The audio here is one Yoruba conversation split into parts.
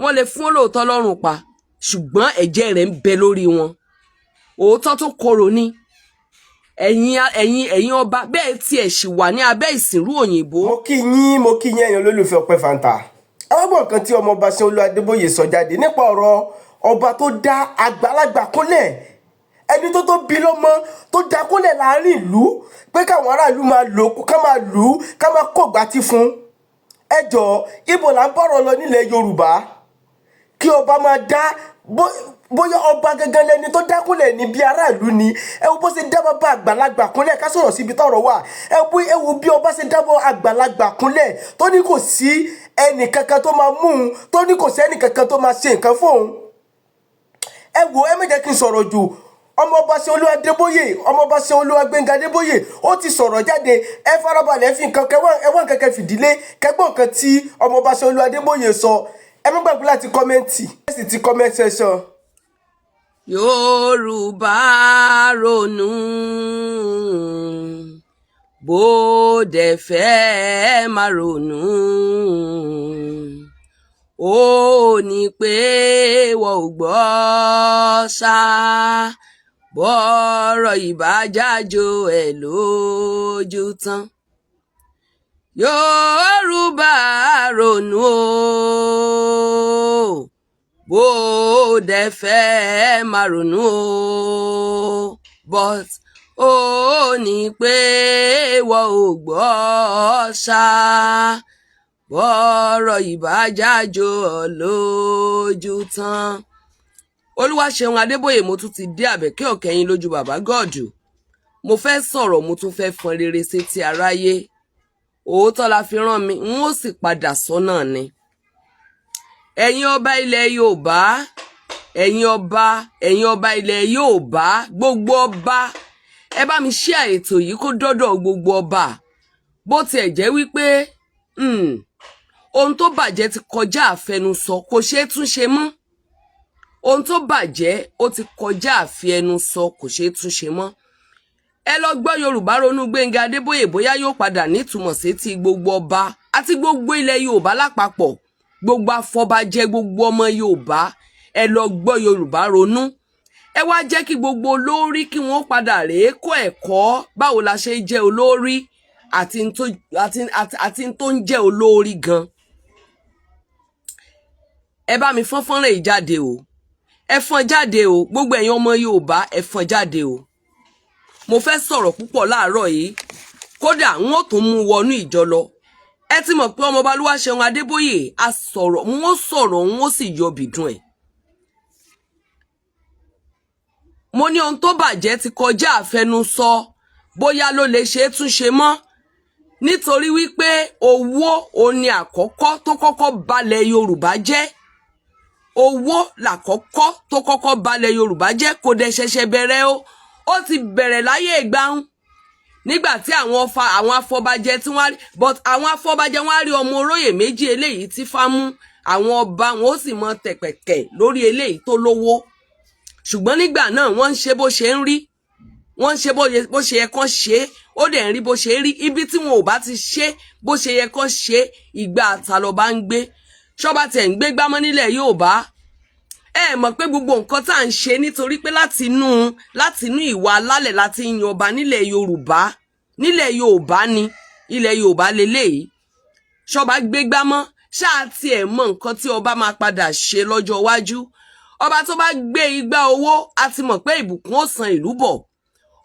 Wọ́n lè fún olóòótọ́ lọ́rùn pa, ṣùgbọ́n ẹ̀jẹ̀ rẹ̀ ń bẹ lórí wọn. Òótọ́ tó korò ni. Ẹ̀yin ọba, bẹ́ẹ̀ tiẹ̀ sì wà ní abẹ́ ìsìnrú òyìnbó. Mo kí yín, mo kí yín, ẹ̀yin olólùfẹ́ Ọpẹ́ Fanta. Àwọn gbọ́ nǹkan tí ọmọọba Ṣeun Adébóyè sọ jáde nípa ọ̀rọ̀ ọba tó dá àgbàlagbà kúnlẹ̀, ẹni tó bí lọ́mọ, tó dá kúnlẹ̀ láàrin ìlú, pé káwọn aráàlú máa lò ó, ká máa lù ú, ká máa kó gbátí fún. Ẹ jọ̀ọ́, ibo là ń bọ̀rọ̀ lọ nílẹ̀ Yorùbá? Kí ọba máa dá, bóyá ọba gangan lẹni tó dákúnlẹ̀ ní bí aráàlú ni. Ẹ wo bó ṣe dá bàbá àgbàlagbà kúnlẹ̀. Ká sọ̀rọ̀ síbi tọ́rọ̀ wà. Ẹ wo bí ọba ṣe dá bàbá àgbàlagbà kúnlẹ̀, tó ní kò sí ẹnì kankan tó máa mú un, tó ní kò sí ẹnì kankan tó máa ṣe nǹkan fóun. Ẹ wo, ẹ má jẹ́ kí n sọ̀rọ̀ jù. Ọmọọba Ṣeun Adébóyè, ọmọọba Ṣeun Gbẹ́ngà Adébóyè, ó ti sọ̀rọ̀ jáde. Ẹ farabalẹ̀, fi nǹkan kẹwọ́n, ẹ wá nǹkan kẹ fìdílé kẹgbọ́n nǹkan tí ọmọọba Ṣeun Adébóyè sọ. Ẹ má gbàgbé láti comment, ẹ sì ti comment section. Yorùbá ronú, bó dẹ̀ fẹ́ máa ronú, ó ní pé wọ́n ò gbọ́ ṣá, bọ́rọ̀ ìbájájo ẹ̀ lójú tán. Yorùbá ronú o, bó dẹ̀ fẹ́ máa ronú o, but ó ní pé wọ́n ò gbọ́ ṣá, bọ́rọ̀ ìbájájo lójú tán. Olúwaṣeun Adébóyè, mo tún ti dé. Àbẹ̀kẹ́ ọ̀kẹ́yìn lójú bàbá gọ́ọ̀dù. Mo fẹ́ sọ̀rọ̀, mo tún fẹ́ fọn rere sétí aráyé. Òótọ́ la fi rán mi, n ó sì padà sọ́nà ni. Ẹ̀yin ọba ilẹ̀ Yorùbá, ẹ̀yin ọba, ẹ̀yin ọba ilẹ̀ Yorùbá, gbogbo ọba, ẹ bá mi share ètò yìí kó dọ́dọ̀ gbogbo ọba. Bó tiẹ̀ jẹ́ wípé ohun tó bàjẹ́ ti kọjá àfẹnusọ, kò ṣeé túnṣe mọ́. Ohun tó bàjẹ́, ó ti kọjá àfẹnusọ, kò ṣeé túnṣe mọ́. Ẹ lọ gbọ́ Yorùbá Ronú Gbẹ́ngà Adébóyè, bóyá yóò padà nítumọ̀ sétí gbogbo ọba àti gbogbo ilẹ̀ Yorùbá lápapọ̀, gbogbo afọbajẹ, gbogbo ọmọ Yorùbá. Ẹ lọ gbọ́ Yorùbá Ronú. Ẹ wá jẹ́ kí gbogbo olórí kí wọ́n padà rèé kọ́ ẹ̀kọ́ báwo la ṣe jẹ́ olórí àti tó ń jẹ́ olórí gan. Ẹ bá mi fọ́n fọ́nrán yìí jáde o, ẹ fọ́n jáde o. Gbogbo ẹ̀yin ọmọ Yorùbá, ẹ fọ́n jáde o. Mo fẹ́ sọ̀rọ̀ púpọ̀ láàárọ̀ yìí, kódà n ó tún mú wọnú ìjọ lọ. Ẹ ti mọ̀ pé ọmọọba Olúwaṣeun Adébóyè a sọ̀rọ̀, n ó sọ̀rọ̀, n ó sì yọ bìdún ẹ̀. Mo ní ohun tó bàjẹ́ ti kọjá àfẹnusọ, bóyá ló lè ṣe é túnṣe mọ́, nítorí wípé owó òun ni àkọ́kọ́ tó kọ́kọ́ balẹ̀ Yorùbá jẹ́. Owó làkọ́kọ́ tó kọ́kọ́ balẹ̀ Yorùbá jẹ́. Kò dẹ̀ ṣẹ̀ṣẹ̀ bẹ̀rẹ̀ o, ó ti bẹ̀rẹ̀ láyé ìgbàhùn, nígbà tí àwọn ọfà, àwọn afọbajẹ tí wọ́n rí, but àwọn afọbajẹ, wọ́n á rí ọmọ oróyè méjì eléyìí tí fámú, àwọn ọba wọn ó sì mọ tẹ̀pẹ̀kẹ̀ lórí eléyìí tó lówó. Ṣùgbọ́n nígbà náà, wọ́n ń ṣe bó ṣe ń rí, wọ́n ń ṣe bó ṣe yẹ kán ṣe é, ó dẹ̀ ń rí bó ṣe rí. Ibi tí wọn ò bá ti ṣe bó ṣe yẹ kán ṣe, ìgbà àtàlọ́ba ń gbé ṣọ́ba tẹ̀ ń gbé gbámọ́ nílẹ̀ Yorùbá. Ẹ mọ̀ pé gbogbo nǹkan tá à ń ṣe, nítorí pé látinú ìwà alálẹ̀ láti yan ọba nílẹ̀ Yorùbá. Nílẹ̀ Yorùbá ni, ilẹ̀ Yorùbá leléyìí. Ṣọba gbé gbámọ́ ṣáà tiẹ̀ mọ nǹkan tí ọba máa padà ṣe lọ́jọ́ iwájú. Ọba tó bá gbé igbá owó, a ti mọ̀ pé ìbùkún ó san ìlú bọ̀.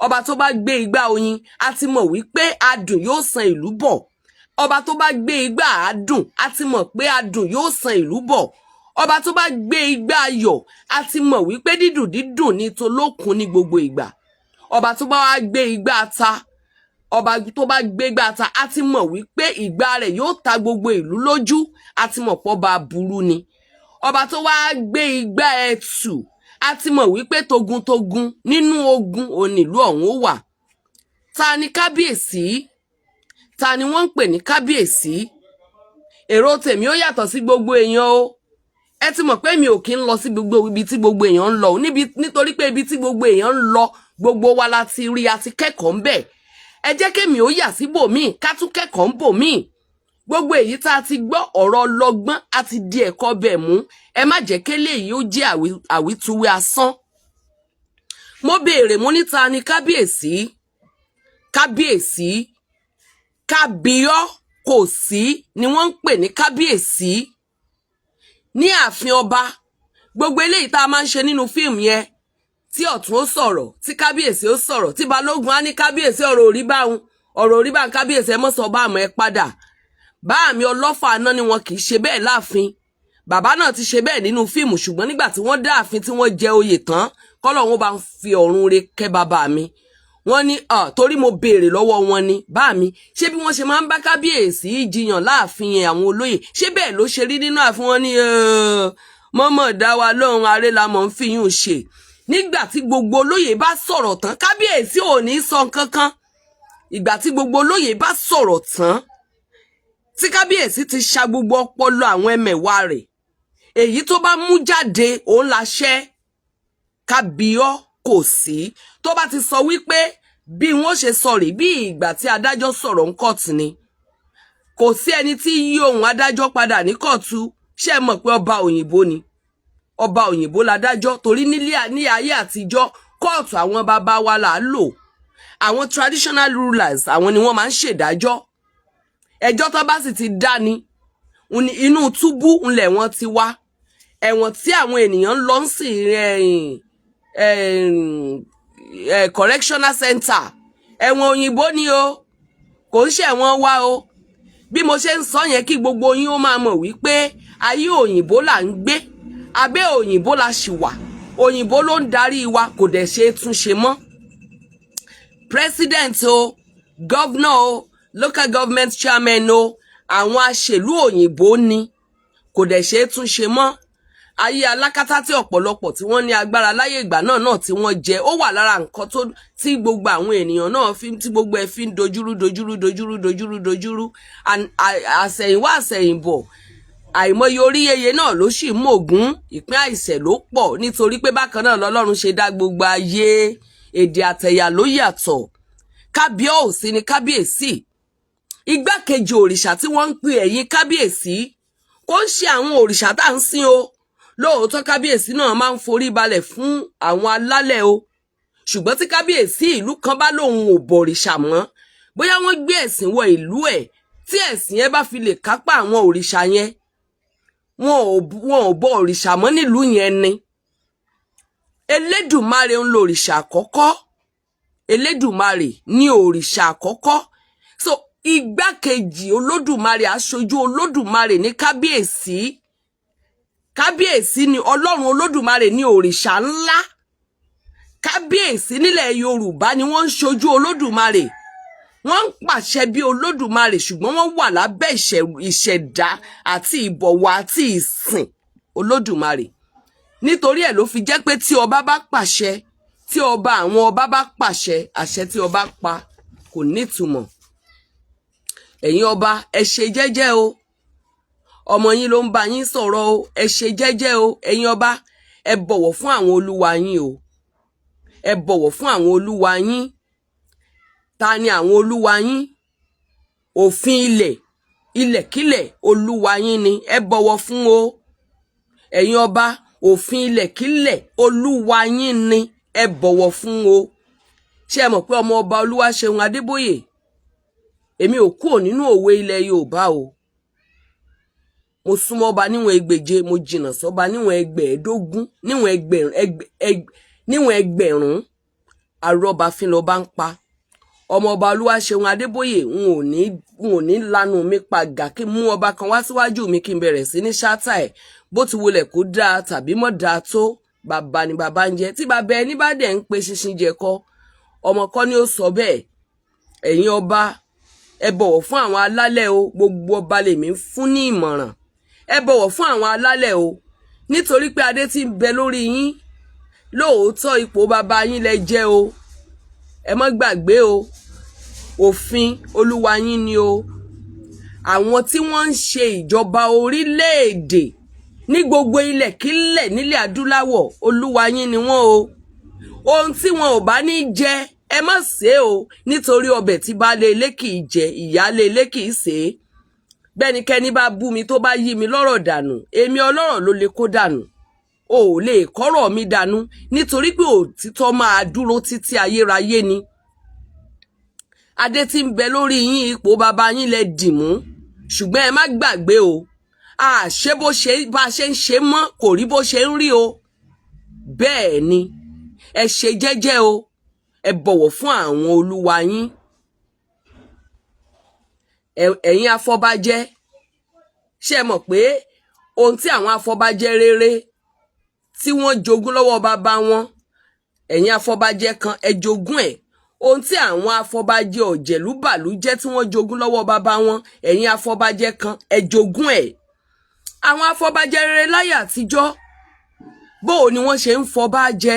Ọba tó bá gbé igbá oyin, a ti mọ̀ wípé adùn yóò san ìlú bọ̀. Ọba tó bá gbé igbá àádùn, a ti mọ̀ pé adùn yóò san ìlú bọ̀. Ọba tó bá gbé igbá ayọ̀, a ti mọ̀ wípé dídùn dídùn ní tolókun ní gbogbo ìgbà. Ọba tó bá wá gbé igbá ata, ọba tó bá gbé igbá ata, a ti mọ̀ wípé ìgbà rẹ̀ yóò ta gbogbo ìlú lójú, a ti mọ̀ pọ̀ bá burú ni. Ọba tó wá gbé igbá ẹtù, a ti mọ̀ wípé togun-togun nínú ogun onílù ọ̀hún ó wà. Ta ni kábíyèsí? Ta ni wọ́n ń pè ní kábíyèsí? Èrò tèmi ó yàtọ̀ sí gbogbo èèyàn o. Ẹ ti mọ̀ pé mi ò kí ń lọ sí gbogbo ibi tí gbogbo èèyàn ń lọ níbi, nítorí pé ibi tí gbogbo èèyàn ń lọ, gbogbo wa la ti rí, a ti kẹ́kọ̀ọ́ ń bẹ̀. Ẹ jẹ́ kémi ó yà síbòmíì, ká tún kẹ́kọ̀ọ́ ń bòmíì. Gbogbo èyí tá a ti gbọ́, ọ̀rọ̀ ọlọ́gbọ́n á ti di ẹ̀kọ́ bẹ̀ mú. Ẹ má jẹ́ kélé yìí ó jẹ́ àwítúwé asán. Mo béèrè, mo ní, ta ni kábíyèsí? Kábíyèsí, kábíyọ́ kò sí ni wọ́n ń pè ní kábíyèsí ní ààfin ọba. Gbogbo eléyìí tá a máa ń ṣe nínú fíìmù yẹn, tí ọ̀tún ó sọ̀rọ̀, tí kábíyèsí ó sọ̀rọ̀, tí balógun á ní, "Kábíyèsí, ọ̀rọ̀ òrí báhun, ọ̀rọ̀ òrí báhun, kábíyèsí, ẹ mọ́ sọ bá àmọ́ ẹ padà bá àmì ọlọ́fà náà ni." Wọn kì í ṣe bẹ́ẹ̀ láàfin. Bàbá náà ti ṣe bẹ́ẹ̀ nínú fíìmù, ṣùgbọ́n nígbà tí wọ́n dá ààfin, tí wọ́n jẹ oyè tán, kọ́lọ̀ wọn bá ń fi ọ̀run re kẹ́ bàbá mi. Wọ́n ní, torí mo béèrè lọ́wọ́ wọn ni, bá mi, ṣé bí wọ́n ṣe máa ń bá kábíyèsí jiyàn láàfin yẹn, àwọn olóyè, ṣé bẹ́ẹ̀ ló ṣe rí nínú ààfin? Wọn ní mọ́mọ́ dá wa lóhùn, aré la mọ̀ ń fi yún ṣe. Nígbà tí gbogbo olóyè bá sọ̀rọ̀ tán, kábíyèsí ò ní sọ nǹkan kan. Ìgbà tí gbogbo olóyè bá sọ̀rọ̀ tán, tí kábíyèsí ti ṣa gbogbo ọpọlọ àwọn ẹmẹ̀wà rẹ̀, èyí tó bá mú jáde òun láṣẹ. Kábíọ́ kò sí tó bá ti sọ wípé bí wọ́n ṣe sọ rèé, bí ìgbà tí adájọ́ sọ̀rọ̀ ń kóòtù ni. Kò sí ẹni tí yí ohùn adájọ́ padà ní kóòtù. Ṣé ẹ mọ̀ pé ọba òyìnbó ni, ọba òyìnbó ládájọ́? Torí nílé ní ayé àtijọ́, kóòtù àwọn bàbá wa là á lò. Àwọn traditional rulers, àwọn ni wọ́n máa ń ṣèdájọ́. Ẹjọ́ tó bá sì ti dá ni inú túbú ńlẹ̀ wọ́n ti wá. Ẹ̀wọ̀n tí àwọn ènìyàn ń lọ sí, correctional center, ẹ̀wọ̀n òyìnbó ni o, kò ń ṣẹ̀wọ̀n wa o. Bí mo ṣe ń sọ yẹn, kí gbogbo yín ó máa mọ̀ wípé ayé òyìnbó là ń gbé, abẹ́ òyìnbó la ṣì wà, òyìnbó ló ń darí wa, kò dẹ̀ ṣe é túnṣe mọ́. President o, governor o, local government chairman o, àwọn aṣèlú òyìnbó ni, kò dẹ̀ ṣe é túnṣe mọ́. Ayé alákatá tí ọ̀pọ̀lọpọ̀ tí wọ́n ní agbára láyé ìgbà náà tí wọ́n jẹ, ó wà lára nǹkan tó tí gbogbo àwọn ènìyàn náà fi tí gbogbo ẹ̀ fi ń dojúrú, dojúrú, dojúrú, dojúrú, dojúrú. Àsẹ̀yìnwá àsẹ̀yìnbọ̀, àìmọye oríyeye náà ló sì mọ̀gún ìpín àìsẹ̀ ló pọ̀, nítorí pé bákan náà lọ́lọ́run ṣe dá gbogbo ayé, èdè àtẹ̀yà ló yàtọ̀. Kábíọ́ọ̀sí ni kábíyèsí, igbákejì òrìṣà tí wọ́n ń pè ẹ̀yìn kábíyèsí. Kò ń ṣe àwọn òrìṣà tá à ń sìn o. Lóòótọ́, kábíyèsí náà máa ń forí balẹ̀ fún àwọn alálẹ̀ o, ṣùgbọ́n tí kábíyèsí ìlú kan bá lóun ò bọ̀rìṣà mọ́, bóyá wọ́n gbé ẹ̀sìn wọ ìlú ẹ̀, tí ẹ̀sìn yẹn bá fi lè kápá àwọn òrìṣà yẹn, wọn ò bọ òrìṣà mọ́ nílùú yẹn ni. Elédùmarè ń lo òrìṣà àkọ́kọ́. Elédùmarè ní òrìṣà àkọ́kọ́. So igbákejì Olódùmarè, aṣojú Olódùmarè ní kábíyèsí. Kábíyèsí ni Ọlọ́run Olódùmarè ní òrìṣà ńlá. Kábíyèsí nílẹ̀ Yorùbá ni wọ́n ń ṣojú Olódùmarè, wọ́n ń pàṣẹ bí Olódùmarè, ṣùgbọ́n wọ́n wà lábẹ́ ìṣẹ̀dá àti ìbọ̀wọ̀ àti ìsìn Olódùmarè. Nítorí ẹ̀ ló fi jẹ́ pé tí ọba bá pàṣẹ, tí ọba àwọn ọba bá pàṣẹ, àṣẹ tí ọba pa kò nítumọ̀. Ẹ̀yin ọba, ẹ ṣe jẹ́jẹ́ o. Ọmọ yín ló ń bá yín sọ̀rọ̀ o. Ẹ ṣe jẹ́jẹ́ o. Ẹ̀yin ọba, ẹ bọ̀wọ̀ fún àwọn olúwa yín o. Ẹ bọ̀wọ̀ fún àwọn olúwa yín. Ta ni àwọn olúwa yín? Òfin ilẹ̀, ilẹ̀kílẹ̀, olúwa yín ni. Ẹ bọ̀wọ̀ fún o. Ẹ̀yin ọba, òfin ilẹ̀kílẹ̀, olúwa yín ni. Ẹ bọ̀wọ̀ fún o. Ṣé ẹ mọ̀ pé ọmọ ọba Olúwaṣeun Adébóyè, èmi ò kúrò nínú òwe ilẹ̀ Yorùbá o. Mo súnmọ́ ọba níwọ̀n ẹgbẹ̀je, mo jìnnà sọ́ba níwọ̀n ẹgbẹ̀ẹ́dógún, níwọ̀n ẹgbẹ̀rún. Arọ́bafín lọba ń pa. Ọmọ ọba Olúwaṣeun Adébóyè, n ò ní lanu mi pa gà kí n mú ọba kan wá síwájú mi, kí n bẹ̀rẹ̀ sí ní ṣáátà ẹ̀. Bó ti wulẹ̀ kó dáa tàbí mọ́ dáa tó, bàbá ni bàbá ń jẹ́. Tí bàbá ẹni bá dẹ̀ ń pe ṣinṣin jẹ kọ́, ọmọ kọ́ ni ó sọ bẹ́ẹ̀. Ẹ̀yin ọba, ẹ bọ̀wọ̀ fún àwọn alálẹ̀ o. Gbogbo ọba lèmi ń fún ní ìmọ̀ràn, ẹ bọ̀wọ̀ fún àwọn alálẹ̀ o, nítorí pé adé tí ń bẹ lórí yín, lóòótọ́ ipò bàbá yín lẹ jẹ́ o. Ẹ má gbàgbé o, òfin olúwa yín ni o. Àwọn tí wọ́n ń ṣe ìjọba orílẹ̀-èdè ní gbogbo ilẹ̀kílẹ̀ nílẹ̀ adúláwọ̀, olúwa yín ni wọ́n o. Ohun tí wọn ò bá ní jẹ, ẹ má ṣe o, nítorí ọbẹ̀ tí baálé ilé kì í jẹ, ìyáálé ilé kì í sè é. Bẹ́nikẹ́ni bá bú mi, tó bá yí mi lọ́rọ̀ dànù, èmi ọlọ́rọ̀ ló lè kó dànù. O ò lè kọ́rọ̀ mi dànù, nítorí pé òtítọ́ máa dúró títí ayérayé ni. Adé tí ń bẹ lórí yín, ipò bàbá yín lẹ dì mú, ṣùgbọ́n ẹ má gbàgbé o, àṣé bó ṣe bá a ṣe ń ṣe mọ́ kò rí bó ṣe ń rí o. Bẹ́ẹ̀ ni, ẹ ṣe jẹ́jẹ́ o, ẹ bọ̀wọ̀ fún àwọn olúwa yín. Ẹ̀yin afọbajẹ, ṣé ẹ mọ̀ pé ohun tí àwọn afọbajẹ rere tí wọ́n jogún lọ́wọ́ bàbá wọn, ẹ̀yin afọbajẹ kan ẹ jogún ẹ̀, ohun tí àwọn afọbajẹ ọ̀jẹ̀lúbàlújẹ́ tí wọ́n jogún lọ́wọ́ bàbá wọn, ẹ̀yin afọbajẹ kan ẹ jogún ẹ̀? Àwọn afọbajẹ rere láyé àtijọ́, bóò ni wọ́n ṣe ń fọba jẹ?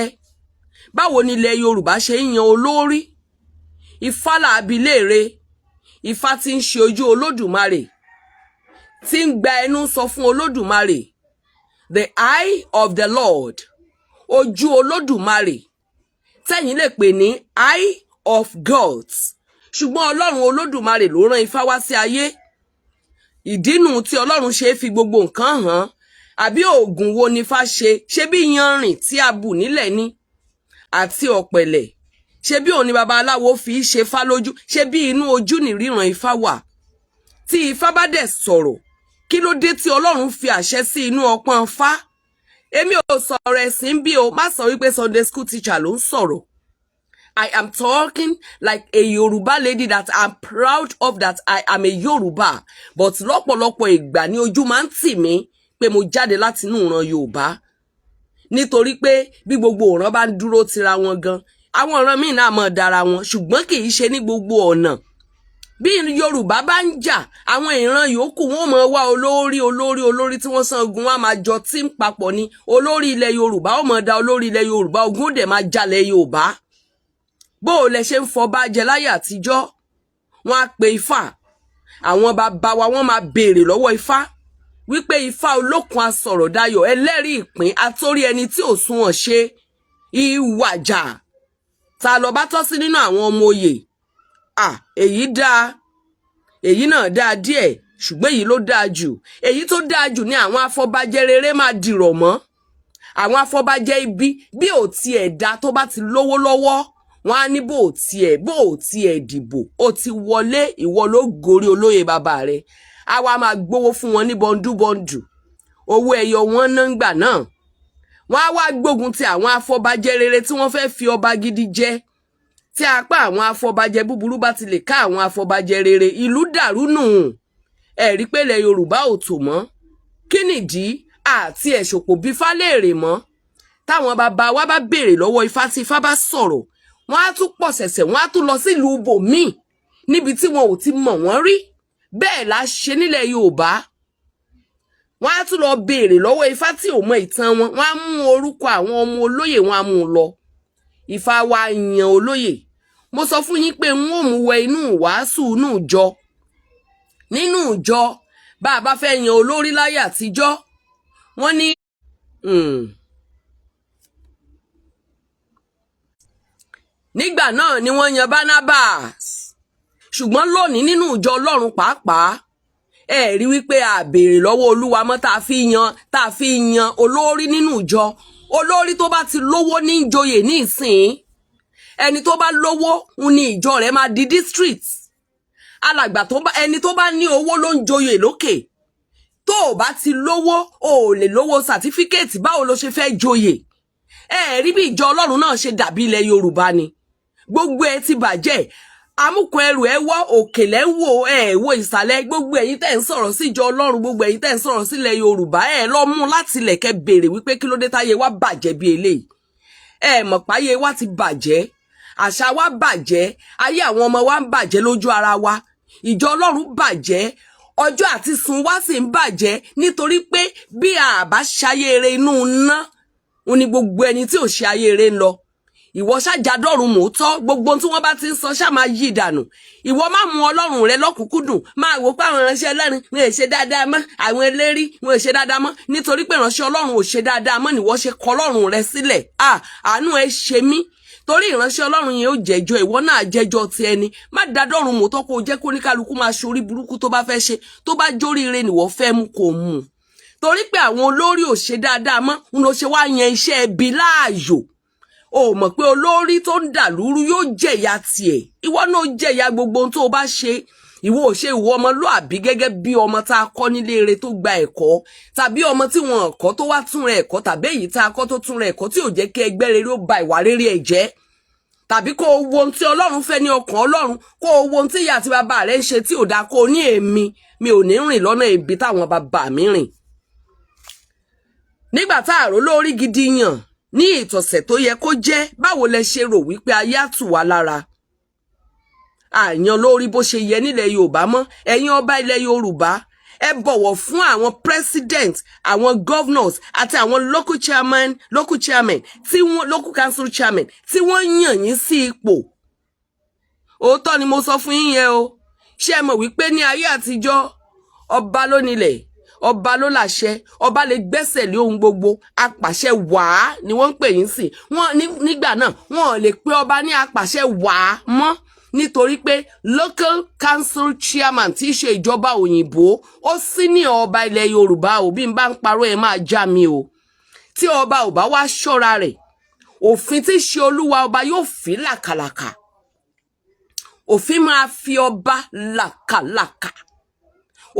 Báwo ni ilẹ̀ Yorùbá ṣe ń yan olórí? Ifá làbí léèrè. Ifá tí ń ṣe ojú Olódùmarè, tí ń gba ẹnu sọ fún Olódùmarè, the eye of the Lord, ojú Olódùmarè tẹ̀yin lè pè ní eye of God, ṣùgbọ́n Ọlọ́run Olódùmarè ló rán Ifá wá sí ayé. Ìdínú tí Ọlọ́run ṣe é fi gbogbo nǹkan hàn. Àbí oògùn wo ni Ifá ṣe? Ṣe bí yanrìn tí a bù nílẹ̀ ni àti ọ̀pẹ̀lẹ̀, ṣe bí òun ni babaláwo fi í ṣe fá lójú? Ṣe bí inú ojú nìríran Ifá wà? Tí Ifá bá dẹ̀ sọ̀rọ̀, kí ló dé tí Ọlọ́run fi àṣẹ sí inú ọpọ́n Fá? Èmi ò sọ̀rọ̀ ẹ̀sìn bí o. Má sọ wípé Sunday school teacher ló ń sọ̀rọ̀. I am talking like a Yoruba lady that I'm proud of, that I am a Yoruba, but lọ́pọ̀lọpọ̀ ìgbà ní ojú máa ń tì mí pé mo jáde láti inú ìran Yorùbá, nítorí pé bí gbogbo ìran bá ń dúró tira wọn gan, àwọn ìran míì náà mọ̀ dára wọn, ṣùgbọ́n kì í ṣe ní gbogbo ọ̀nà. Bí Yorùbá bá ń jà, àwọn ìran yòókù wọn mọ̀ wá olórí, olórí, olórí tí wọ́n san ogun, wọn á máa jọ tí ń papọ̀ ni. Olórí ilẹ̀ Yorùbá ó mọ̀ da olórí ilẹ̀ Yorùbá, ogun ó dẹ̀ máa jalè Yorùbá. Bó o lẹ ṣe ń fọba jẹ láyé àtijọ́? Wọn á pe Ifá. Àwọn bàbá wa, wọ́n máa béèrè lọ́wọ́ Ifá wípé, Ifá olókun asọ̀rọ̀ dayọ̀, ẹlẹ́rìí ìpín, atórí ẹni tí ò sunwọ̀n ṣe, ìwàjà ta lọ bá tọ́ sí nínú àwọn ọmọ oyè? À, èyí dáa, èyí náà dáa díẹ̀, ṣùgbọ́n èyí ló dáa jù. Èyí tó dáa jù ní àwọn afọbajẹ rere máa dìrọ̀ mọ́. Àwọn afọbajẹ ibi, bí ò tiẹ̀ dá, tó bá ti lówó lọ́wọ́, wọn á ní bó ò tiẹ̀ dìbò, ó ti wọlé, ìwọ ló gorí olóyè bàbá rẹ̀. Á wá máa gbowó fún wọn ní bọ́ndúbọ́ndù, owó ẹyọ wọn náà ń gbà náà. Wọn á wá gbógun ti àwọn afọbajẹ rere tí wọ́n fẹ́ẹ́ fi ọba gidi jẹ. Tí apá àwọn afọbajẹ búburú bá ti lè ká àwọn afọbajẹ rere, ìlú dàrú nù. Ẹ rí pé ilẹ̀ Yorùbá ò tò mọ́. Kí nìdí àti ẹ̀ṣòpò bí fálẹ́èrè mọ́? Táwọn bàbá wa bá béèrè lọ́wọ́ Ifá, tí Ifá bá sọ̀rọ̀, wọ́n á tún pọ̀ ṣẹ̀ṣẹ̀, wọ́n á tún lọ sílùú ibòmíì níbi tí wọn ò ti mọ̀ wọ́n rí. Bẹ́ẹ̀ la ṣe nílẹ̀ Yorùbá. Wọ́n á tún lọ béèrè lọ́wọ́ Ifá tí ò mọ ìtàn wọn. Wọ́n á mú orúkọ àwọn ọmọ olóyè, wọn á mú un lọ. Ifá wa yan olóyè. Mo sọ fún yín pé n ó mú wẹ inú wàásù inú ìjọ. Nínú ìjọ, bá a bá fẹ́ yan olórí láyé àtijọ́, wọ́n ní nígbà náà ni wọ́n yan Barnabas. Ṣùgbọ́n lónìí, nínú ìjọ Ọlọ́run pàápàá, ẹ rí wípé a béèrè lọ́wọ́ Olúwa mọ́ tá a fi yan olórí nínú ìjọ. Olórí tó bá ti lówó ní ìjòyè ní ìsìn. Ẹni tó bá lówó ń ní ìjọ rẹ̀ máa di district. Alàgbà tó bá, ẹni tó bá ní owó ló ń joyè lókè. Tó o bá ti lówó, o ò lè lówó certificate, báwo ló ṣe fẹ́ joyè? Ẹ rí bí ìjọ Ọlọ́run náà ṣe dàbí ilẹ̀ Yorùbá ni. Gbogbo ẹ ti bàjẹ́. Amúkun ẹrù ẹ wọ́, òkèlè ń wò, ẹ wo ìsàlẹ̀. Gbogbo ẹ̀yin tẹ́ ń sọ̀rọ̀ sí ìjọ Ọlọ́run, gbogbo ẹ̀yin tẹ́ ń sọ̀rọ̀ sílẹ̀ Yorùbá, ẹ lọ mú láti ilẹ̀ kẹ́ béèrè wípé kí ló dé táyé wa bàjẹ́ bí eléyìí. Ẹ mọ̀ páyé wa ti bàjẹ́, àṣà wa bàjẹ́, ayé àwọn ọmọ wa ń bàjẹ́ lójú ara wa, ìjọ Ọlọ́run bàjẹ́, ọjọ́ àti sùn wa sì ń bàjẹ́, nítorí pé bí a bá ṣayé eré, inú ná ń ní gbogbo ẹni tí ò ṣe ayé eré ń lọ. Ìwọ ṣàjàdọ́run mòótọ́, gbogbo ohun tí wọ́n bá ti ń sọ ṣá máa yí dànù. Ìwọ má mú Ọlọ́run rẹ lọ́kùnkúndùn. Máa wò pé àwọn ìránṣẹ́ Ọlọ́run wọn ò ṣe dáadáa mọ́, àwọn eléri wọn ò ṣe dáadáa mọ́. Nítorí pé ìránṣẹ́ Ọlọ́run ò ṣe dáadáa mọ́ nìwọ ṣe kọ Ọlọ́run rẹ sílẹ̀. À, àánú ẹ ṣe mí. Torí ìránṣẹ́ Ọlọ́run yẹn ó jẹ́jọ́, ìwọ náà jẹ́jọ́ ti ẹni. Má dadọ́run mọ́tọ́ kó o jẹ́ kó ní kálukú máa ṣorí burúkú tó bá fẹ́ ṣe. Tó bá jóríire nìwọ fẹ́ mú, kó mú un. Torí pé àwọn olórí ò ṣe dáadáa mọ́ ń lọ ṣe wá yan iṣẹ́ ẹbí láàyò. O mọ̀ pé olórí tó ń dà lúrú yóò jẹ̀yà tiẹ̀, ìwọ náà jẹ̀yà gbogbo ohun tó o bá ṣe. Ìwọ ò ṣe ìwọ ọmọlúàbí gẹ́gẹ́ bí ọmọ tá a kọ́ nílé eré tó gba ẹ̀kọ́, tàbí ọmọ tí wọn kọ́ tó wá tún rẹ̀ ẹ̀kọ́, tàbí èyí tá a kọ́ tó tún rẹ̀ ẹ̀kọ́, tí ò jẹ́ kí ẹgbẹ́ rere ó ba ìwà rere ẹ̀ jẹ́, tàbí kó o wo ohun tí Ọlọ́run fẹ́ ní ọkàn Ọlọ́run, kó o wo ohun tí ìyá àti bàbá rẹ̀ ń ṣe tí ò dáa, kó o ní èmi mi ò ní rìn lọ́nà ibi táwọn bàbá mi rìn. Nígbà tá àrò lórí gidi yàn ní ìtọ̀sẹ̀ tó yẹ kó jẹ́, báwo lẹ ṣe rò wípé ayé á tù wá lára? Àyàn lórí bó ṣe yẹ nílẹ̀ Yorùbá mọ́. Ẹ̀yin ọba ilẹ̀ Yorùbá, ẹ bọ̀wọ̀ fún àwọn president, àwọn governors àti àwọn local chairman tí wọ́n, local council chairman tí wọ́n yàn yín sí ipò. Òótọ́ ni mo sọ fún yín yẹn o. Ṣé ẹ mọ̀ wípé ní ayé àtijọ́, ọba ló nílẹ̀, ọba ló láṣẹ, ọba lè gbẹ́sẹ̀ lé ohun gbogbo? Apàṣẹ wàá ni wọ́n ń pè yín sí wọ́n nígbà náà. Wọ́n ò lè pe ọba ní apàṣẹ wàá mọ́, nítorí pé local council chairman tí í ṣe ìjọba òyìnbó, ó sì ní ọba ilẹ̀ Yorùbá ò. Bí n bá ń parọ́, ẹ máa já mi o. Tí ọba ò bá wá ṣọ́ra rẹ̀, òfin tí í ṣe olúwa ọba yóò fi làkàlàkà. Òfin máa fi ọba làkàlàkà.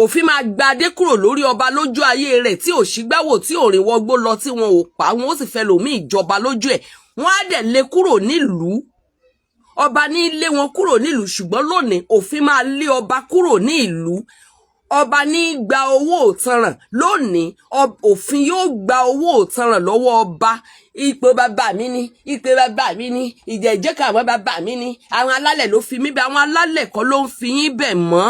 Òfin máa gba adé kúrò lórí ọba lójú ayé rẹ̀ tí ò sígbáwò, tí ò rìn wọgbó lọ, tí wọn ò pa wọn, ó sì fẹ́ lòmí ìjọba lójú ẹ̀, wọ́n á dẹ̀ lé kúrò nílùú. Ọba ní lé wọn kúrò nílùú. Ṣùgbọ́n lónìí, òfin máa lé ọba kúrò ní ìlú. Ọba ní gba owó òtanràn. Lónìí, òfin yóò gba owó òtanràn lọ́wọ́ ọba. Ipò bàbá mi ni, ipò bàbá mi ni, ìjẹ́jẹ́ kan àwọn bàbá mi ni, àwọn alálẹ̀ ló fi mí bẹ̀. Àwọn alálẹ̀ kọ́ ló ń fi yín bẹ̀ mọ́.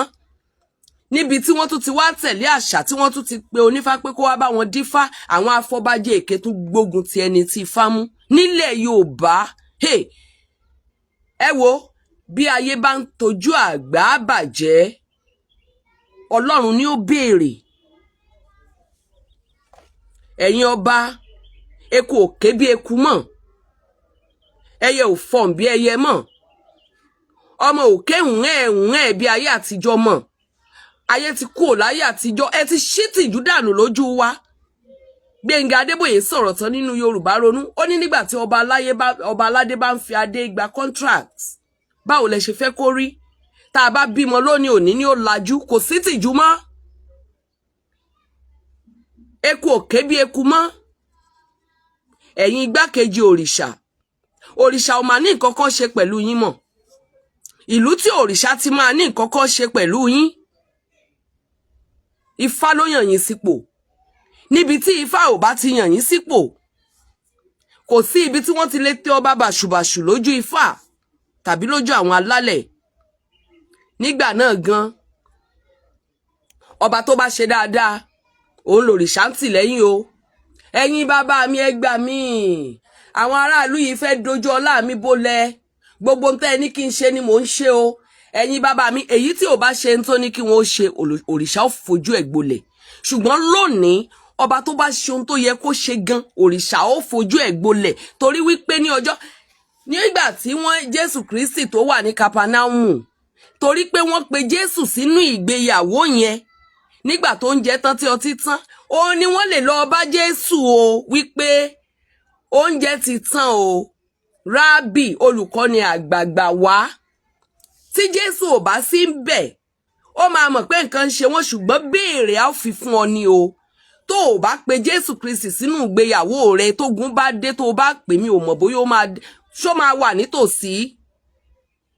Níbi tí wọ́n tún ti wá tẹ̀lé àṣà, tí wọ́n tún ti pe onífá pé kó wá bá wọn dífá, àwọn afọbajẹ èké tún gbógun ti ẹni tí ifá mú nílẹ̀ Yorùbá. Hey, ẹ wo bí ayé bá ń tojú àgbà bàjẹ́, Ọlọ́run ni ó béèrè. Ẹ̀yin ọba, eku ò ké bí eku mọ́, ẹyẹ ò fọ̀n bí ẹyẹ mọ́, ọmọ ò ké hùn ẹ̀ hùn ẹ̀ bí ayé àtijọ́ mọ́. Ayé ti kú ò láyé àtijọ́. Ẹ ti ṣí tìjú dànù lójú wa. Gbẹ̀ngà Adébóyè sọ̀rọ̀ tán nínú Yorùbá Ronú. Ó ní nígbà tí ọba aládé bá ń fi adé gba contract, báwo lẹ ṣe fẹ́ kó rí? Tá a bá bímọ lónìí, òní ni ó lajú, kò sí tìjú mọ́. Eku ò ké bí eku mọ́. Ẹ̀yin igbákejì òrìṣà, òrìṣà ò máa ní nǹkan kan ṣe pẹ̀lú yín mọ́. Ìlú tí òrìṣà ti máa ní nǹkan kan ṣe pẹ̀lú yín, Ifá ló yàn yín sípò. Níbi tí Ifá ò bá ti yàn yín sípò, kò sí ibi tí wọ́n ti lè tẹ ọba bàṣùbàṣù lójú Ifá tàbí lójú àwọn alálẹ̀. Nígbà náà gan, ọba tó bá ṣe dáadáa, òun lòrìṣà ń tì lẹ́yìn o. Ẹ̀yin bàbá mi, ẹ gbà mí, àwọn aráàlú yìí fẹ́ dojú ọlá mi bólẹ̀. Gbogbo ń tẹ́ ẹ ní kí n ṣe ni mò ń ṣe o, ẹ̀yin bàbá mi. Èyí tí ò bá ṣe ń tó ní kí wọ́n ṣe, òrìṣà ó fojú ẹ̀ gbolẹ̀. Ṣùgbọ́n lónìí, ọba tó bá ṣe ohun tó yẹ kó ṣe gan, òrìṣà ó fojú ẹ̀ gbolẹ̀. Torí wípé ní ọjọ́ nígbà tí wọ́n Jésù Kristi tó wà ní Kapanaumu, torí pé wọ́n pe Jésù sínú ìgbéyàwó yẹn, nígbà tó ń jẹ tán tí ọtí tán, ó ní wọ́n lè lọ bá Jésù o wípé oúnjẹ ti tán o, Rábì, olùkọ́ni àgbààgbà wá. Tí Jésù ò bá sí ń bẹ̀, ó máa mọ̀ pé nǹkan ń ṣe wọ́n. Ṣùgbọ́n béèrè, á fi fún ọ ní o. Tó o bá pe Jésù Kristi sínú ìgbéyàwó rẹ, tógun bá dé, tó o bá pè mí, ò mọ̀ bóyá ó máa ṣó máa wà nítòsí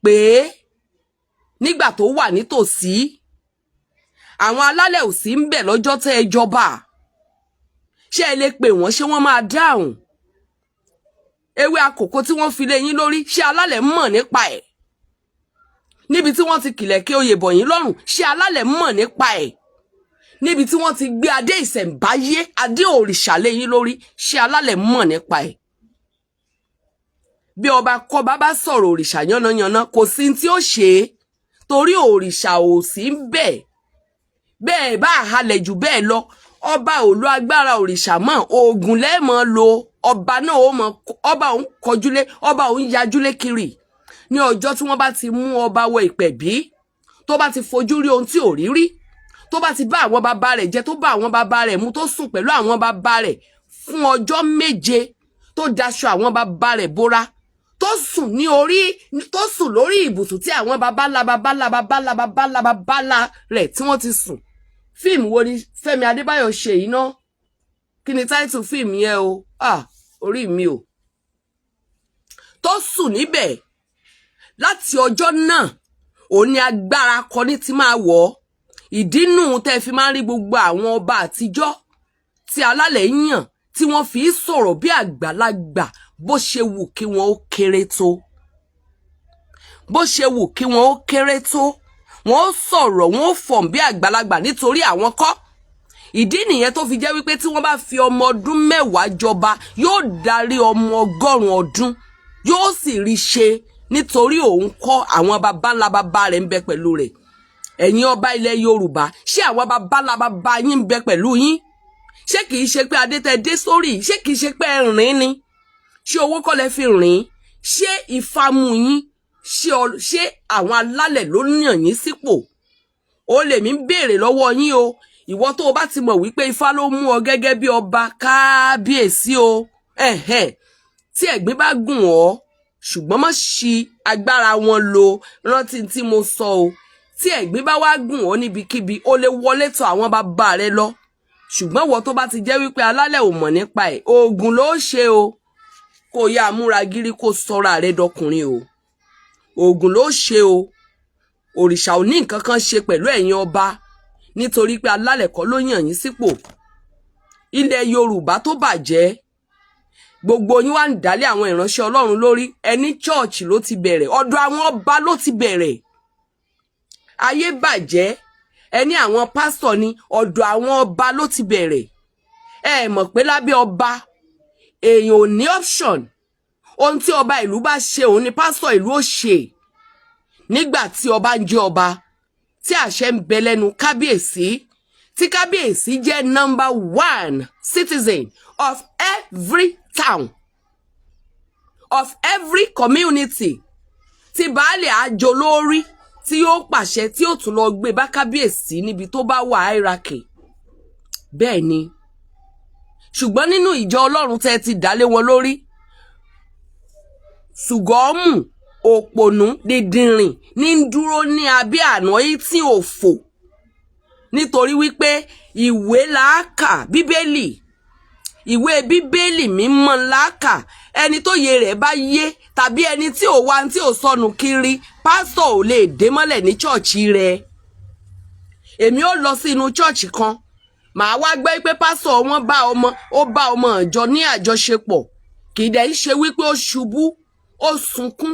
pé nígbà tó wà nítòsí. Àwọn alálẹ̀ ò sí ń bẹ̀ lọ́jọ́ tẹ́ ẹ jọba. Ṣé ẹ lè pè wọ́n? Ṣé wọ́n máa dáhùn? Ewé àkókò tí wọ́n fi lé yín lórí, ṣé alálẹ̀ mọ̀ nípa ẹ̀? Níbi tí wọ́n ti kìlẹ̀kẹ́ oyè bọ̀ yín lọ́rùn, ṣé alálẹ̀ mọ̀ nípa ẹ̀? Níbi tí wọ́n ti gbé adé ìṣẹ̀ǹbáyé, adé òrìṣà lé yín lórí, ṣé alálẹ̀ mọ̀ nípa ẹ̀? Bí ọba kọba bá sọ̀rọ̀ òrìṣà yánnayànna, kò sí tí ó ṣe é, torí òrìṣà ò sí ń bẹ̀. Bẹ́ẹ̀ bá halẹ̀ jù bẹ́ẹ̀ lọ, Ọba ò lo agbára òrìṣà mọ́, oògùn lẹ́ẹ̀mọ́ lo. Ọba náà ó mọ ọba òun kọjúlé, ọba òun yajúlé kiri. Ní ọjọ́ tí wọ́n bá ti mú ọba wọ ìpẹ̀bí, tó bá ti fojú rí ohun tí ò rí rí, tó bá ti bá àwọn bàbá rẹ̀ jẹ, tó bá àwọn bàbá rẹ̀ mu, tó sùn pẹ̀lú àwọn bàbá rẹ̀ fún ọjọ́ 7, tó daṣọ àwọn bàbá rẹ̀ bóra, tó sùn ní orí, tó sùn lórí ibùsùn tí àwọn bàbá ńlá bàbá ńlá bàbá ńlá bàbá ńlá bàbá ńlá rẹ̀ tí wọ́n ti sùn. Fíìmù wo ni Fẹ́mi Adébáyọ̀ ṣe yìí ná? Kí ni title fíìmù yẹn o? Ah, orí mi o. Tó sùn níbẹ̀ láti ọjọ́ náà, òun ni agbára akọni ti máa wọ̀ ọ́. Ìdínú tẹ́ fi máa ń rí gbogbo àwọn ọba àtijọ́ tí alálẹ̀ yàn, tí wọ́n fi sọ̀rọ̀ bí àgbàlagbà, bó ṣe wù kí wọ́n ó kéré tó, bó ṣe wù kí wọ́n ó kéré tó, wọ́n ó sọ̀rọ̀, wọ́n ó fọ̀n bí àgbàlagbà, nítorí àwọn kọ́. Ìdí nìyẹn tó fi jẹ́ wípé tí wọ́n bá fi ọmọ ọdún 10 jọba, yóò darí ọmọ 100 ọdún, yóò sì rí ṣe, nítorí òun kọ́, àwọn baba ńlá baba rẹ̀ ń bẹ pẹ̀lú rẹ̀. Ẹ̀yin ọba ilẹ̀ Yorùbá, ṣé àwọn baba ńlá baba yín ń bẹ pẹ̀lú yín? Ṣé kìí ṣe pé adé tẹ́ dé sórí, ṣé kìí ṣe pé ẹ rìn ni? Ṣé owó kọ́ lẹ fi rìn? Ṣé Ifá mú yín? Ṣé àwọn alálẹ̀ ló yàn yín sípò? Ó lè mí béèrè lọ́wọ́ yín o. Ìwọ tó o bá ti mọ̀ wípé Ifá ló mú ọ gẹ́gẹ́ bí ọba, kábíyèsí o. Ẹ̀hẹ́n, tí ẹ̀gbin bá gùn ọ́, ṣùgbọ́n má ṣi agbára wọn lò. Rántí tí mo sọ o. Tí ẹ̀gbin bá wá gùn ọ́ níbikíbi, ó lè wọlé tọ̀ àwọn bàbá rẹ lọ. Ṣùgbọ́n ìwọ tó bá ti jẹ́ wípé alálẹ̀ ò mọ̀ nípa ẹ̀, oògùn ló ṣe o. Kó yá múra gírí, kó sọra rẹ dọkùnrin o. Oògùn ló ṣe o. Òrìṣà ò ní nǹkan kan ṣe pẹ̀lú ẹ̀yin ọba, nítorí pé alálẹ̀ kọ́ ló yàn yín sípò. Ilẹ̀ Yorùbá tó bàjẹ́, gbogbo yín wá ń dálé àwọn ìránṣẹ́ Ọlọ́run lórí. Ẹni church ló ti bẹ̀rẹ̀, ọ̀dọ̀ àwọn ọba ló ti bẹ̀rẹ̀. Ayé bàjẹ́, ẹni àwọn pásítọ̀ ni, ọ̀dọ̀ àwọn ọba ló ti bẹ̀rẹ̀. Ẹ mọ̀ pé lábẹ́ ọba, èèyàn ò ní option. Ohun tí ọba ìlú bá ṣe, òun ni pásítọ̀ ìlú ó ṣe. Nígbà tí ọba ń jẹ́ ọba, tí àṣẹ ń bẹ lẹ́nu kábíyèsí, tí kábíyèsí jẹ́ number one citizen of every town, of every community, tí baálé àjò lórí, tí yóò pàṣẹ, tí yóò tún lọ gbé bá kábíyèsí níbi tó bá wà, hierarchy. Bẹ́ẹ̀ ni. Ṣùgbọ́n nínú ìjọ Ọlọ́run tẹ́ ti dálé wọn lórí, ṣùgọ́mù, òpònú, dídìnrìn ní ń dúró ní abẹ́ àná tí òfò, nítorí wípé ìwé làákà, Bíbélì, ìwé Bíbélì mímọ́ làákà. Ẹni tó yé rẹ̀ bá yé, tàbí ẹni tí ò wá, tí ò sọnù kiri, pásítọ̀ ò lè dé mọ́lẹ̀ ní church rẹ̀. Èmi ò lọ sí inú church kan, màá wá gbọ́ pé pásítọ̀ wọn bá ọmọ, ó bá ọmọ ìjọ ní àjọṣepọ̀. Kì í dẹ̀ ń ṣe wípé ó ṣubú, ó sunkún,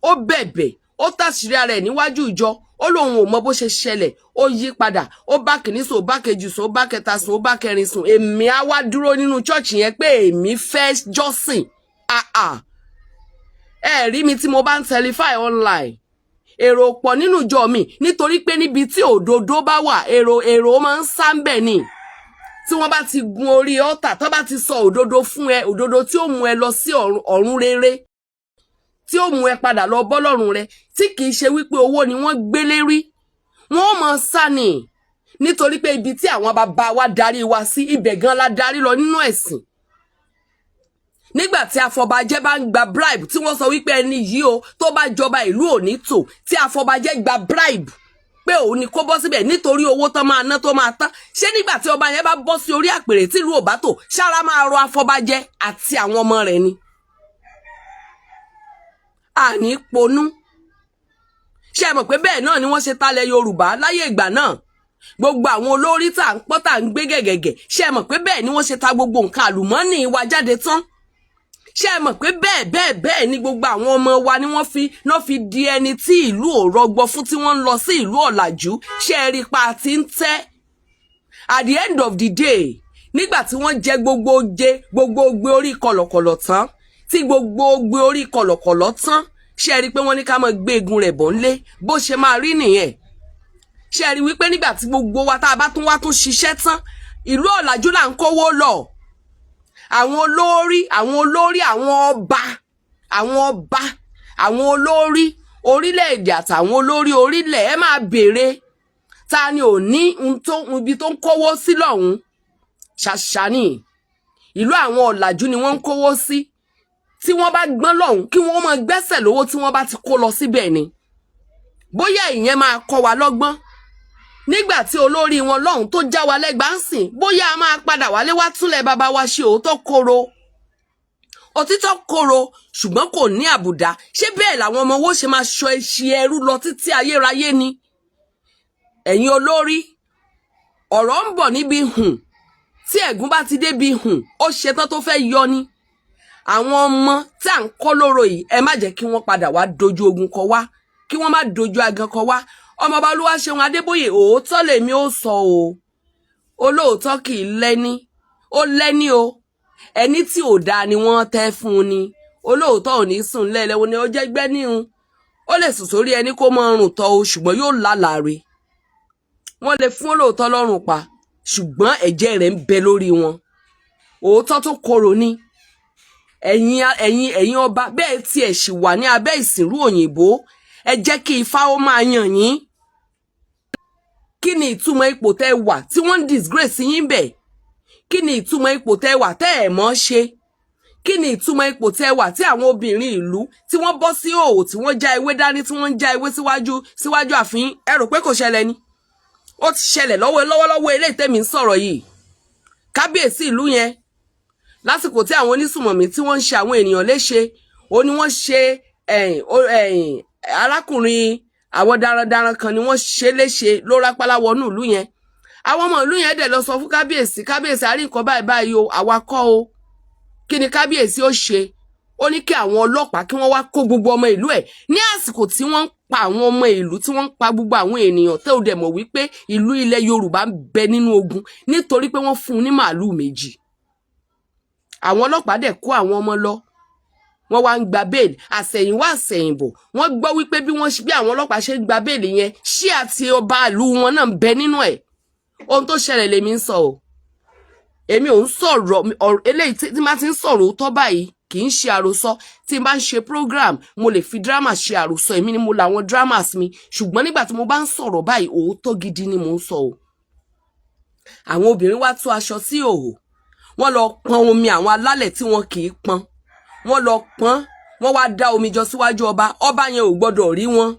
ó bẹ̀bẹ̀, ó tàṣírí ara ẹ̀ níwájú ìjọ. Ó lóun ò mọ bó ṣe ṣẹlẹ̀, ó yí padà, ó bá kìíní sùn, ó bá kejì sùn, ó bá kẹta sùn, ó bá kẹrin sùn. Èmi á wá dúró nínú church yẹn pé èmi fẹ́ jọ́sìn. Ah, ẹ rí mi tí mo bá ń testify online, èrò pọ̀ nínú ìjọ mi, nítorí pé níbi tí òdodo bá wà, èrò máa ń sá ń bẹ̀ ni. Tí wọ́n bá ti gun orí ọ́tà, tó bá ti sọ òdodo fún ẹ, òdodo tí ó mú ẹ lọ sí ọ̀run rere, tí ó mú ẹ padà lọ bọ́lọ́run rẹ, tí kìí ṣe wípé owó ni wọ́n gbélé rí, wọ́n mọ̀ sá ni, nítorí pé ibi tí àwọn bàbá wa darí wa sí, ibẹ̀ gan la darí lọ nínú ẹ̀sìn. Nígbà tí afọbajẹ bá ń gba bribe, tí wọ́n sọ wípé ẹni yìí o, tó bá jọba, ìlú ò ní tò, tí afọbajẹ gba bribe pé òun ni kó bọ́ síbẹ̀ nítorí owó tán máa ná tó máa tán, ṣé nígbà tí ọba yẹn bá bọ́ sí orí àpèrè, tí ìlú ò bá tò, ṣára máa rọ afọbajẹ àti àwọn ọmọ rẹ̀ ni? Àní ponú. Ṣé ẹ mọ̀ pé bẹ́ẹ̀ náà ni wọ́n ṣe talẹ̀ Yorùbá láyé ìgbà náà? Gbogbo àwọn olórí tá à ń pọ́, tá à ń gbé gẹ̀gẹ̀gẹ̀, ṣé ẹ mọ̀ pé bẹ́ẹ̀ ni wọ́n ṣe ta gbogbo nǹkan àlùmọ́ọ́nì wa jáde tán? Ṣé ẹ mọ̀ pé bẹ́ẹ̀ bẹ́ẹ̀ bẹ́ẹ̀ ni gbogbo àwọn ọmọ wa ni wọ́n fi náà fi di ẹni tí ìlú ò rọgbọ fún, tí wọ́n ń lọ sí ìlú ọ̀làjú? Ṣé ẹ rí pa àti ń tẹ́? At the end of the day, nígbà tí wọ́n jẹ gbogbo jẹ gbogbo gbé orí kọ̀lọ̀kọ̀lọ̀ tán, tí gbogbo gbé orí kọ̀lọ̀kọ̀lọ̀ tán, ṣé ẹ rí pé wọ́n ní ká máa gbé egun rẹ̀ bọ̀ ńlé? Bó ṣe máa rí nìyẹn. Ṣé ẹ rí wípé nígbà tí gbogbo wa tá a bá tún wá tún ṣiṣẹ́ tán, Ìlú ọ̀làjú là ń kówó lọ. Àwọn olórí, àwọn olórí, àwọn ọba, àwọn ọba, àwọn olórí orílẹ̀-èdè àtàwọn olórí orílẹ̀, ẹ máa béèrè, ta ni ò ní ohun tó ibi tó ń kówó sí lọ́hùn? Ṣàṣà ni. Ìlú àwọn ọ̀làjú ni wọ́n ń kówó sí. Tí wọ́n bá gbọ́n lọ́hùn, kí wọ́n máa gbẹ́sẹ̀ lówó tí wọ́n bá ti kó lọ síbẹ̀ ni. Bóyá ìyẹn máa kọ́ wa lọ́gbọ́n nígbà tí olórí wọn lọ́hùn tó já wa lẹ́gbàá ń sìn, bóyá a máa padà wálé wá túnlẹ̀ bàbá wa ṣe. Òótọ́ koro, òtítọ́ korò, ṣùgbọ́n kò ní àbùdá. Ṣé bẹ́ẹ̀ làwọn ọmọ owó ṣe máa ṣọ ẹṣin ẹrú lọ títí ayérayé ni? Ẹ̀yin olórí, ọ̀rọ̀ ń bọ̀ níbi hùn. Tí ẹ̀gún bá ti débi hùn, ó ṣetán tó fẹ́ yọ ni. Àwọn ọmọ tí à ń kọ́ lóró yìí, ẹ má jẹ́ kí wọ́n padà wá dojú ogun kọ wá, kí wọ́n má dojú agan kọ wá. Ọmọọba Olúwaṣeun Adébóyè, òótọ́ lèmi ó sọ o. Olóòótọ́ kì í lẹ́ní, ó lẹ́ní o. Ẹni tí ò dáa ni wọ́n tẹ́ fún un ni. Olóòótọ́ ò ní sùn lẹ́lẹ́wọ́ ni ó jẹ́ gbẹ́ níhun. Ó lè sùn sórí ẹni kó mọ ọrùn tọ́ o, ṣùgbọ́n yóò lálàáre. Wọ́n lè fún olóòótọ́ lọ́rùn pa, ṣùgbọ́n ẹ̀jẹ̀ rẹ̀ ń bẹ lórí wọn. Òótọ́ tó korò ni. Ẹ̀yin ọba, bẹ́ẹ̀ tiẹ̀ sì wà ní abẹ́ ìsìnrú òyìnbó, ẹ jẹ́ kí ifá ó máa yàn yín. Kí ni ìtumọ̀ ipò tẹ́ wà tí wọ́n ń disgrace yín bẹ̀? Kí ni ìtumọ̀ ipò tẹ́ wà tẹ́ ẹ̀ mọ́ ṣe? Kí ni ìtumọ̀ ipò tẹ́ wà tí àwọn obìnrin ìlú tí wọ́n bọ́ sí òwò, tí wọ́n já ewé dání, tí wọ́n ń já ewé síwájú síwájú ààfin? Ẹ rò pé kò ṣẹlẹ̀ ni? Ó ti ṣẹlẹ̀ lọ́wọ́ lọ́wọ́lọ́wọ́ eléyìí tẹ́mi ń sọ̀rọ̀ yìí. Kábíyèsí ìlú yẹn, lásìkò tí àwọn onísùmọ̀mí tí wọ́n ń ṣe àwọn ènìyàn léṣe, ó ní wọ́n ṣe arákùnrin, àwọn darandaran kan ni wọ́n ṣe léṣe ló rápálá wọnú ìlú yẹn. Àwọn ọmọ ìlú yẹn dẹ̀ lọ sọ fún kábíyèsí, "Kábíyèsí, àrí nǹkan báyìí báyìí o, àwa kọ́ o." Kí ni kábíyèsí ó ṣe? Ó ní kí àwọn ọlọ́pàá kí wọ́n wá kó gbogbo ọmọ ìlú ẹ̀. Ní àsìkò tí wọ́n ń pa àwọn ọmọ ìlú, tí wọ́n ń pa gbogbo àwọn ènìyàn, tẹ́ ò dẹ̀ mọ̀ wípé ìlú ilẹ̀ Yorùbá ń bẹ nínú ogun, nítorí pé wọ́n fún un ní màálùú 2. Àwọn ọlọ́pàá dẹ̀ kó àwọn ọmọ lọ, wọ́n wá ń gba bail. Àsẹ̀yìnwá àsẹ̀yìnbọ̀, wọ́n gbọ́ wípé bí wọ́n bí àwọn ọlọ́pàá ṣe ń gba bail yẹn, ṣí àti ọba ìlú wọn náà ń bẹ nínú ẹ̀. Ohun tó ṣẹlẹ̀ lèmi ń sọ o. Èmi ò ń sọ̀rọ̀ eléyìí. Tí má ti ń sọ̀rọ̀ òótọ́ báyìí, kì í ṣe àròsọ. Tí n bá ń ṣe program, mo lè fi drama ṣe àròsọ, èmi ni mo làwọn dramas mi, ṣùgbọ́n nígbà tí mo bá ń sọ̀rọ̀ báyìí, òótọ́ gidi ni mò ń sọ o. Àwọn obìnrin wá tú aṣọ sí òhò, wọ́n lọ pọn omi àwọn alálẹ̀ tí wọn kì í pọn. Wọ́n lọ pọn, wọ́n wá dá omi jọ síwájú ọba. Ọba yẹn ò gbọ́dọ̀ rí wọn.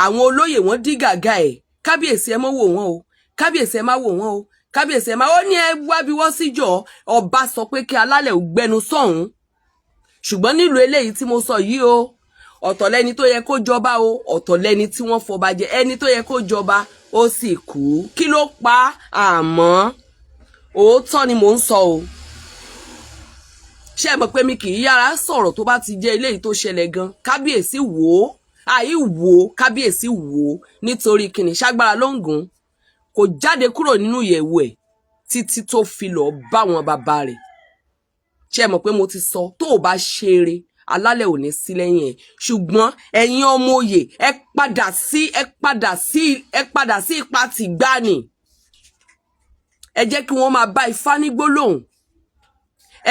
Àwọn olóyè wọn dí gàgà ẹ̀. "Kábíyèsí, ẹ mọ́ wò wọ́n o. Kábíyèsí, ẹ má wò wọ́n o. Kábíyèsí, ẹ má." Ó ní, "Ẹ wá bí wọ́n síjọ." Ọba sọ pé kí alálẹ̀ ò gbẹnu sọ̀hún. Ṣùgbọ́n nílùú eléyìí tí mo sọ yìí o, ọ̀tọ̀ lẹni tó yẹ kó jọba o, ọ̀tọ̀ lẹni tí wọ́n fọba jẹ. Ẹni tó yẹ kó jọba, ó sì kú. Kí ló pa àmọ́? Òótọ́ ni mò ń sọ o. Ṣé ẹ mọ̀ pé mi kì í yára sọ̀rọ̀ tó bá ti jẹ́ eléyìí tó ṣẹlẹ̀ gan? Kábíyèsí wò ó, àì wò ó, kábíyèsí wò ó, nítorí kìnnì ṣágbára ló ń gùn. Kò jáde kúrò nínú ìyẹ̀wù ẹ̀ títí tó fi lọ́ọ́ bá wọn bàbá rẹ̀. Ṣé ẹ mọ̀ pé mo ti sọ, tó o bá ṣeré, alálẹ̀ ò ní sí lẹ́yìn ẹ̀. Ṣùgbọ́n ẹ̀yin ọmọ òye, ẹ padà sí ẹ padà sí ipa tìgbàanì. Ẹ jẹ́ kí wọ́n máa bá ifá ní gbólóhùn.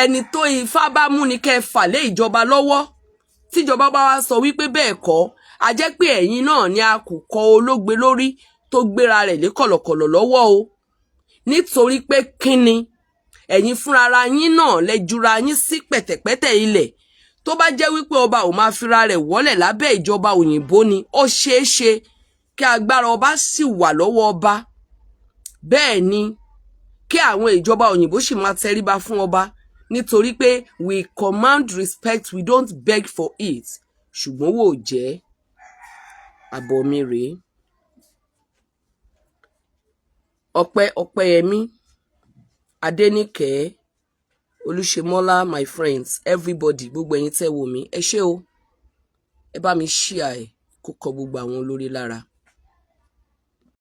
Ẹni tó ifá bá mú ni kẹ́ ẹ fà lé ìjọba lọ́wọ́. Tíjọba bá wá sọ wípé bẹ́ẹ̀ kọ́, a jẹ́ pé ẹ̀yin náà ni a kò kọ ológbe lórí tó gbéra rẹ̀ lé kọ̀lọ̀kọ̀lọ̀ lọ́wọ́ o. Nítorí pé kínni, ẹ̀yin fúnra yín náà lẹ jura yín sí pẹ̀tẹ̀pẹ̀tẹ̀ ilẹ̀. Tó bá jẹ́ wípé ọba ò máa fira rẹ̀ wọ́lẹ̀ lábẹ́ ìjọba òyìnbó ni, ó ṣeé ṣe kí agbára ọba sì wà lọ́wọ́ ọba. Bẹ́ẹ̀ ni, kí àwọn ìjọba òyìnbó sì máa tẹríba fún ọba, nítorí pé we command respect, we don't beg for it. Ṣùgbọ́n wò jẹ́ àbọ̀ mi rèé. Ọpẹ́ Ọpẹ́yẹmí, Adéníkẹ́, Olúṣemọ́lá, my friends, everybody, gbogbo ẹ̀yin tẹ́ wò mí, ẹ ṣé o. Ẹ bá mi share ẹ̀ kó kọ gbogbo àwọn olórí lára.